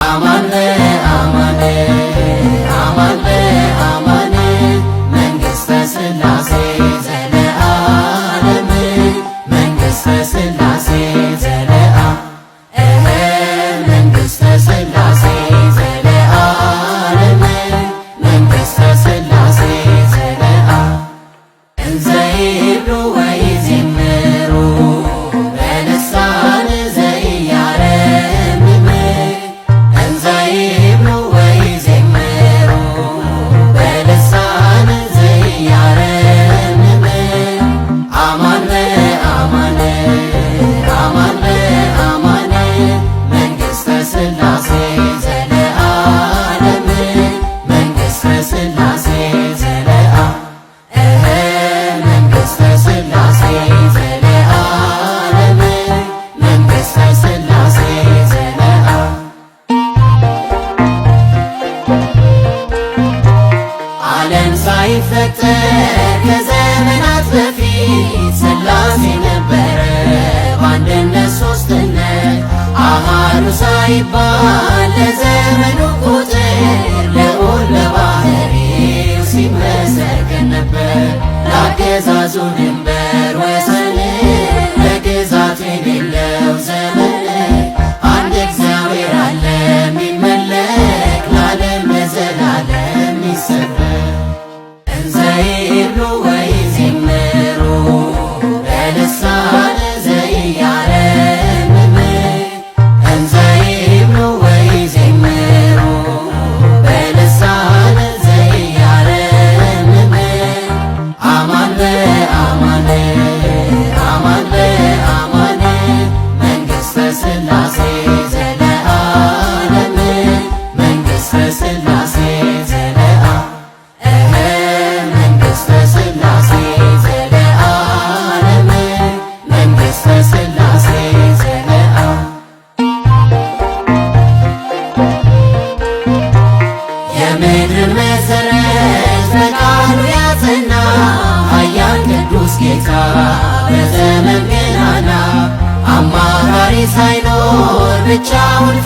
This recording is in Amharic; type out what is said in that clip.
አማን በአማን፣ አማን በአማን፣ መንግሥተ ሥላሴ ዘለዓለም፣ መንግሥተ ሥላሴ ዘለዓ መንግሥተ ሥላሴ ዘለዓለም፣ መንግሥተ ሥላሴ ዘለዓ። እንዘ ይብሉ ወይዜምሩ በልሳን ዘኢያረምም፣ እንዘ ይብሉ ወይዜምሩ በልሳን ዘኢያረምም፣ አማን በአማን፣ አማን በአማን፣ መንግሥተ ሥላሴ ዘለዓለም፣ መንግሥተ ሥላሴ ዘለዓ መንግሥተ ሥላሴ ዘለዓለም፣ መንግሥተ ሥላሴ ዘለዓ። ዓለም ሳይፈጠር ከዘመናት በፊት ሥላሴ ነበረ በአንድነት ሦስትነት፣ አሃዱ ሳይባል ለዘመኑ ቁጥር ልዑል በባሕርይው ሲመሰገን ነበር። ለአገዛዙ ድንበር ወሰን፣ ለግዛቱ የሌለው ዘመን፣ አንድ እግዚአብሔር አለ የሚመለክ፣ ለዓለም ለዘላለም የሚሰበክ። እንዘ ይብሉ ወይዜምሩ በልሳን ዘኢያረምም፣ እንዘ ይብሉ ወይዜምሩ በልሳን ዘኢያረምም፣ አማን በአማን፣ አማን በአማን፣ መንግሥተ ሥላሴ ዘለዓለም፣ መንግሥተ ሥላሴ ዘለዓ መንግሥተ ሥላሴ ዘለዓለም፣ መንግሥተ ሥላሴ ዘለዓ። የምድርን መሠረት በቃሉ ያጸና፣ ኃያል ቅዱስ ጌታ በዘመን ገናና፣ አማካሪ ሳይኖር ብቻውን።